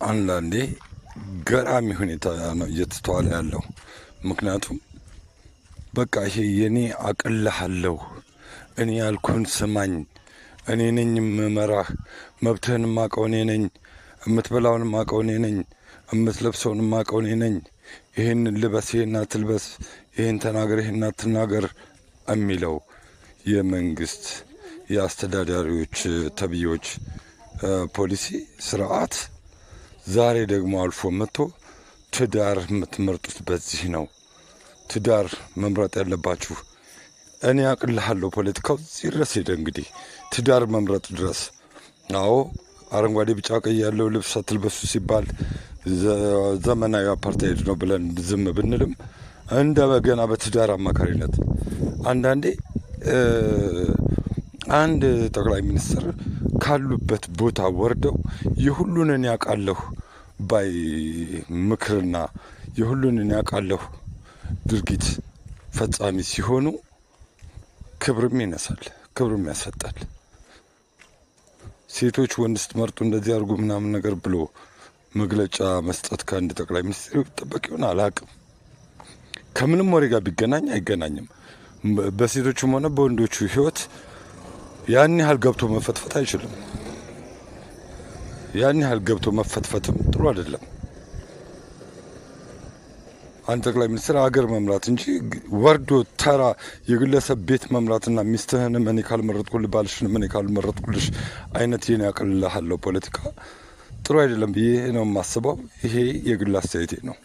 አንዳንዴ ገራሚ ሁኔታ ነው እየተስተዋለ ያለው። ምክንያቱም በቃ ይሄ የኔ አቅልሃለሁ፣ እኔ ያልኩህን ስማኝ፣ እኔ ነኝ የምመራህ፣ መብትህን ማቀው እኔ ነኝ፣ የምትበላውን ማቀው እኔ ነኝ፣ የምትለብሰውን ማቀው እኔ ነኝ፣ ይህን ልበስ፣ ይህን አትልበስ፣ ይህን ተናገር፣ ይህን አትናገር የሚለው የመንግስት የአስተዳዳሪዎች ተብዬዎች ፖሊሲ ስርዓት ዛሬ ደግሞ አልፎ መጥቶ ትዳር የምትመርጡት በዚህ ነው፣ ትዳር መምረጥ ያለባችሁ እኔ አቅልሃለሁ። ፖለቲካው እዚህ ድረስ ሄደ። እንግዲህ ትዳር መምረጥ ድረስ። አዎ፣ አረንጓዴ፣ ቢጫ፣ ቀይ ያለው ልብስ አትልበሱ ሲባል ዘመናዊ አፓርታይድ ነው ብለን ዝም ብንልም እንደ በገና በትዳር አማካሪነት አንዳንዴ አንድ ጠቅላይ ሚኒስትር ካሉበት ቦታ ወርደው የሁሉን እኔ አውቃለሁ ባይ ምክርና የሁሉን እኔ አውቃለሁ ድርጊት ፈጻሚ ሲሆኑ ክብርም ይነሳል፣ ክብርም ያሰጣል። ሴቶች ወንድ ስትመርጡ እንደዚህ አድርጉ ምናምን ነገር ብሎ መግለጫ መስጠት ከአንድ ጠቅላይ ሚኒስትር ይጠበቅ ይሆን አላውቅም። ከምንም ወሬ ጋር ቢገናኝ አይገናኝም። በሴቶቹም ሆነ በወንዶቹ ሕይወት ያን ያህል ገብቶ መፈትፈት አይችልም። ያን ያህል ገብቶ መፈትፈትም ጥሩ አይደለም። አንድ ጠቅላይ ሚኒስትር ሀገር መምራት እንጂ ወርዶ ተራ የግለሰብ ቤት መምራትና ሚስትህንም እኔ ካልመረጥኩልህ፣ ባልሽንም እኔ ካልመረጥኩልሽ አይነት የኔ ያቅልልሃለሁ ፖለቲካ ጥሩ አይደለም ብዬ ነው የማስበው። ይሄ የግል አስተያየቴ ነው።